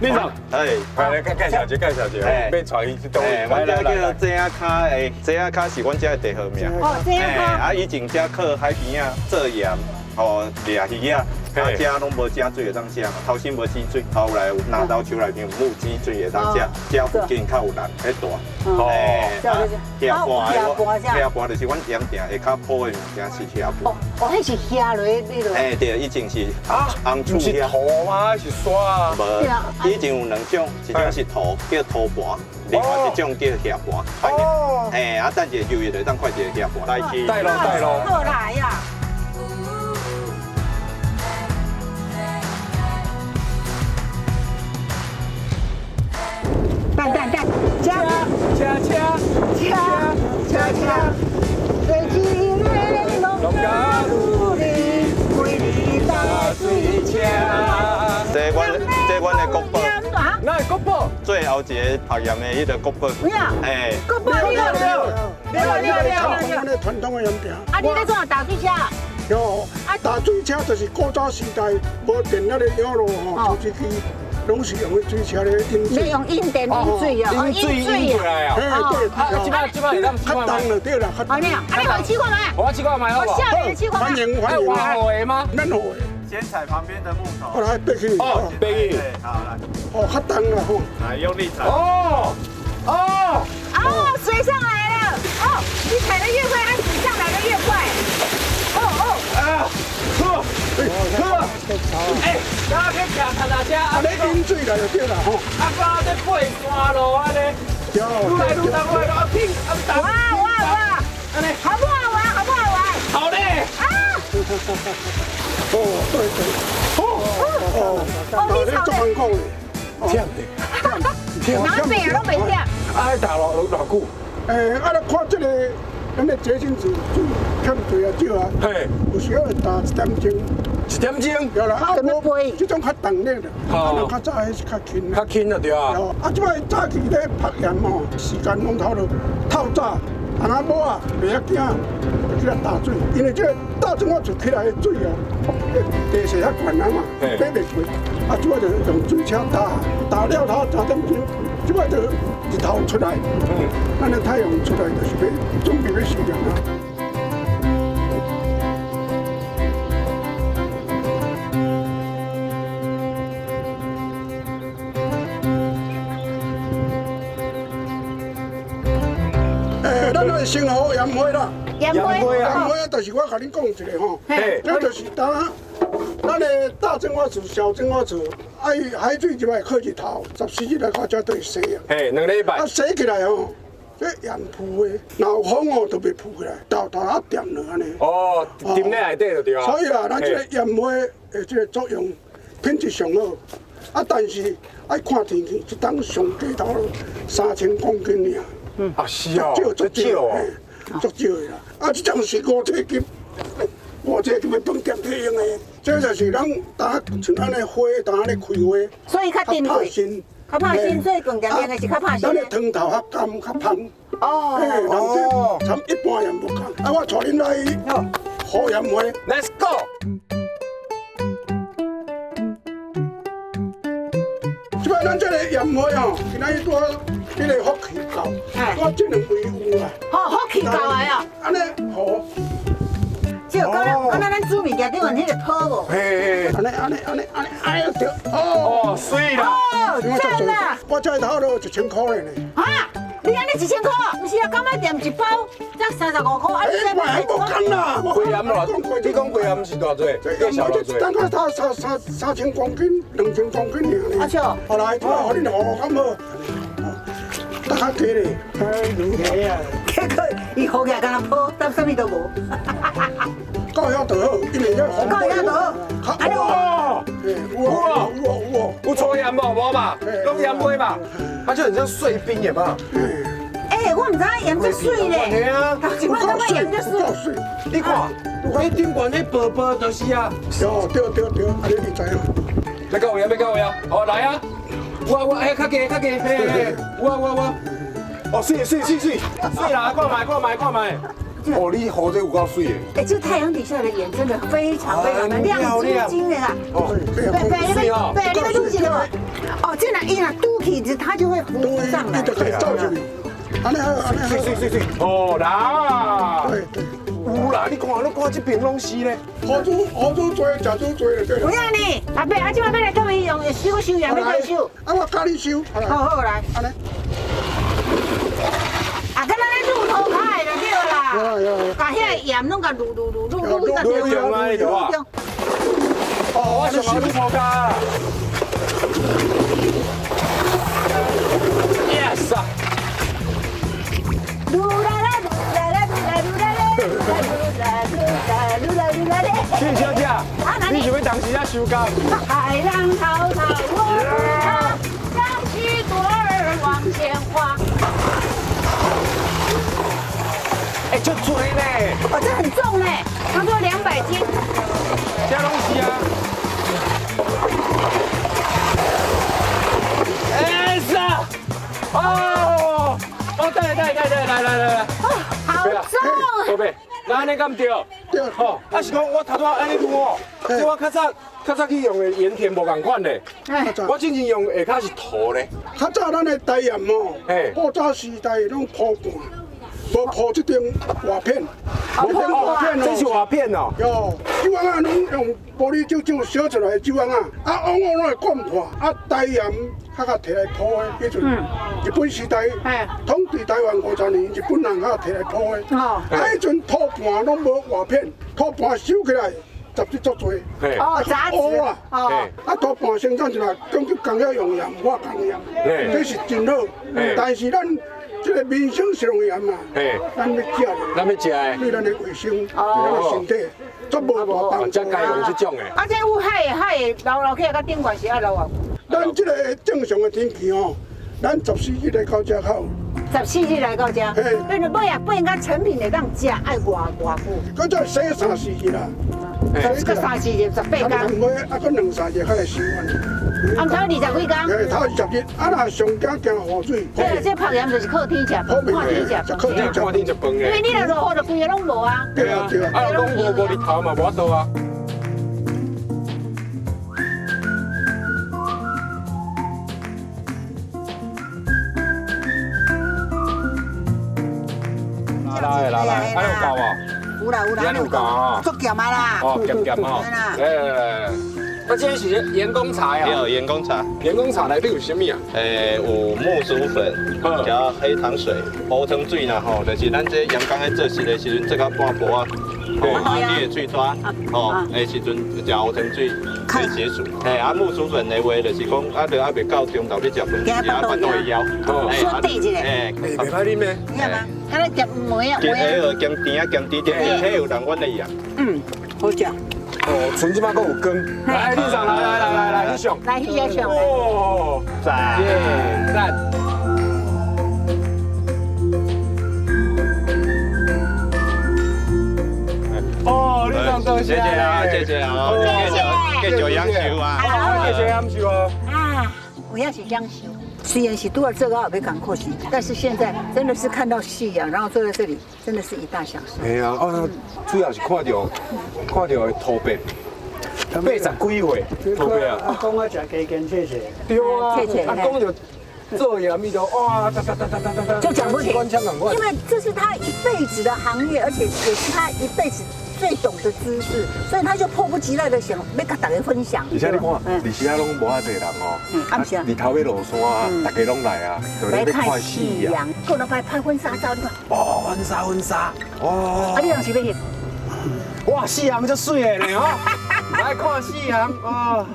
林总，哎，来介介绍一下，介绍一下，欲带伊去佗位？阮遮叫井仔跤的，井仔跤是阮遮的地号名。哦，井仔跤。啊，以前遮靠海边仔做盐，吼掠鱼仔。啊，遮攏无井水会当食嘛，头先无井水，后来有拿刀手内面有木井水会当食，遮附近较有人彼带。哦，下盘，下盘就是阮盐埕下跤铺的物件是下盘。哦，哦，彼是下落彼落。哎，对，以前是啊，红厝是土吗？是沙啊？无，以前有两种，一种是土，叫土盘；另外一种叫下盘。哦。哎，啊，等一下游就当看一个下盘。带去。带路，带路。好来呀。等等等，车车车车车车，坐一个农家女儿，开踏水车。这阮的国宝。哪国宝？最后一个曝盐的彼个国宝。哎，国宝你好，你好，你好，你好。阮的传统的盐埕。啊，你咧创啥踏水车？哟，踏水车就是古早时代无电那个养路吼，抽水机。攏是用彼水车咧引水，你用引电引水啊，引水引过来啊。嘿，对，啊，这摆这摆会当较重就对啦。好呢，啊，你来试看觅？我试看觅好无？我下面试看欢迎欢迎。挖好的吗？免好的。先踩旁边的木头。好来，爬起。哦，爬起。好来。哦，较重啦吼。来，用力踩。哦，哦。哦，水上来了。哦，你踩得越快，它水上来得越快。哦哦。啊，呵，呵。哎，大家去骑脚踏车，啊，咧饮水来就对啦吼。啊，敢咧爬山路按呢，愈来愈重，愈来愈轻，啊重。哇哇哇！按呢好不好玩？好不好玩？好咧。啊！哦，对对。哦哦哦，你足艰苦的，忝的，忝。哪边拢袂忝。啊，打落偌久？欸，啊，咧看这个，咱的节省水水欠济啊少啊。嘿。有时候会打一点钟。一点钟。对啦，啊，怎么飞？这种较重力啦，啊，若较早彼是较轻。较轻就对啊。啊，这摆早期咧曝盐吼，时间拢透落透早，翁仔某仔袂晓惊，就起来打水，因为这个大井我出起来的水哦，地势较悬啊嘛，爬袂过，啊，这摆就用水车打，打了头3点钟，这摆就日头出来，咱的太阳出来就是欲准备欲收盐啊。欸，咱来先学盐花啦。盐花，盐花就是我共恁讲一个吼，这就是当咱的大井仔厝、小井仔厝，啊，伊海水入来靠日头，14日来到遮就会洗啊。嘿，2礼拜。啊，洗起来吼，这盐浮的，若有风哦，就袂浮起来，豆豆啊沉落按呢。哦，沉咧内底就对啊。所以啊，咱这个盐花的这个作用品质上好，啊，但是爱看天气，这冬上低头3000公斤尔。啊，是哦，少，足少哦，足少的啦。啊，这种是五体级，五体级的饭店去用的，这就是咱呾像按呢花，呾按呢开花，所以较珍贵，较拍新，所以饭店用的是较拍新。咱的汤头较甘，较芳。哦。嘿，人这参一般盐无仝。啊，我带恁来好盐花，Let's go。这摆咱这个盐花吼，今仔日拄好。这个福气到，我这两位有啦。好，福气到来啊！按呢好。这敢若敢若咱煮物件顶悬彼个泡无？嘿嘿，按呢按呢按呢按呢，哎呀对，哦，媠啦！哦，赞啦！我这头路1000箍呢。啊？你按呢1000箍？毋是啊，敢买店一包才35箍，啊你这买无共啦！贵盐偌？你讲贵盐是偌济？这盐我这一担才三千公斤，2000公斤尔。阿笑，后来，我予恁好较好。大较低咧，哎，如何啊？结果伊好起来敢若泡，但啥物都无。到遐就好，因为这到遐就好。哇，有啊有啊有啊，有粗盐无？无吧？拢盐花吧？它就很像碎冰，有无？欸，我毋知影盐这媠咧。嘿啊，有够媠。你看，你顶悬彼薄薄就是啊。对对对对，按呢你知影。欲到位啊？欲到位啊？哦，来啊！我哎，较低较低，嘿嘿，有啊有啊有啊。哦，媠媠媠媠，媠啦！看觅看觅看觅。哦，你糊这有够水的。哎，这太阳底下的盐真的非常非常的亮晶晶的啊！哦，对对对，你们拄起了。哦，这样一样拄起子，它就会浮上来。对，走入去。按呢好，按呢好。水水水。哦啦。对对。有啦，你看，你看这边拢是咧。好煮好煮多，食煮多就对了。不要呢，阿伯，啊，这摆欲来倒位用收收盐，欲来收。啊，我教你收。好好来。按呢。啊，敢若咧滷土跤的就对啦。共遐个盐拢共滷滷滷滷滷滷用啊，对吧？哦，我上好滷土跤。Yes 啊。滷啦啦滷啦啦滷啦滷啦咧，滷啦滷啦滷啦滷啦咧。谢小姐，你是欲当时啊收工？海浪滔滔我不怕，扬起舵儿往前划。哎，足济呢！哦，这很重呢，差不多200斤。这拢是啊。哎是啊，哦，哦，对对对对，来来来来。哦，好重。宝贝，那按呢敢对？对。吼，啊是讲我头拄仔按呢讲哦，这我较早较早去用的盐田无仝款咧。我之前用下跤是土咧。较早咱的台盐哦，古早时代拢土罐。无铺这顶瓦片，无顶瓦片哦，这是瓦片哦。哟，酒瓮仔拢用玻璃酒酒烧出来的酒瓮仔，啊，往往拢会灌破，啊，台盐较较提来铺的，彼阵日本时代统治台湾50年，日本人较提来铺的。啊，彼阵土盘拢无瓦片，土盘收起来杂质足济，哦，杂质啊，啊，土盘生产出来，讲究工业用盐、化工盐，这是真好，但是咱。这个民生食用盐嘛，咱欲食的，咱欲食的，对咱的卫生、对咱的身体，足无大帮助。才该用这种的。啊，这有海的海的流流起来，佮顶悬是爱流偌久？咱这个正常的天气吼，咱14日来到遮口。14日来到遮，变做尾啊，变甲成品会当食，爱偌偌久？阁再洗三四日啦，洗阁三四日，18天。啊，阁两三日才来收完。啊，头20几工。嘿，头20日，啊，若上惊惊雨水。这这曝盐就是靠天食，看天食饭。靠天看天食饭的。因为你若落雨，就规个拢无啊。对啊对啊。啊，讲无日头嘛，无法度啊。来来来，还有够无？有啦有啦，有够啊！足咸啊啦！哦，咸咸哦。来来来，那这是盐工茶呀？有盐工茶。盐工茶内底有啥物啊？有木薯粉，加黑糖水、乌糖水啦吼，就是咱这盐工咧做事的时阵，做到半晡啊，吼，啊，你的喙大，吼，的时阵食乌糖水会解暑。嘿，啊木薯粉的话，就是讲啊，就还袂到中昼咧食饭，啊，腹肚会枵。小滴一下。哎，袂歹啉咩？你吗？敢若咸梅啊，梅啊，咸甜啊，咸甜甜，迄有人阮的盐。嗯，好食。哦，賰这摆阁有光。来，你上来来来来来，你上。来，你上。哦，赞赞。哦，你上多谢谢啊，谢谢啊，继续享受啊，继续享受哦。啊，有影是享受。虽然是拄仔做到后欲艰苦时，但是现在真的是看到夕阳，然后坐在这里，真的是一大享受。哎呀，啊，主要是看到看到土伯，80几岁，土伯啊。阿公啊，食鸡羹切切。对啊，阿公就做盐，伊就哇，哒哒哒哒哒哒，就讲不停。因为这是他一辈子的行业，而且也是他一辈子最懂的知识，所以他就迫不及待的想欲共大家分享。而且你看，日时啊拢无遐济人哦，日头欲落山啊，大家拢来啊，来看夕阳，过来拍拍婚纱照，你看。哦，婚纱婚纱，哦。啊，你人是欲翕？哇，夕阳足媠的呢吼，来看夕阳哦。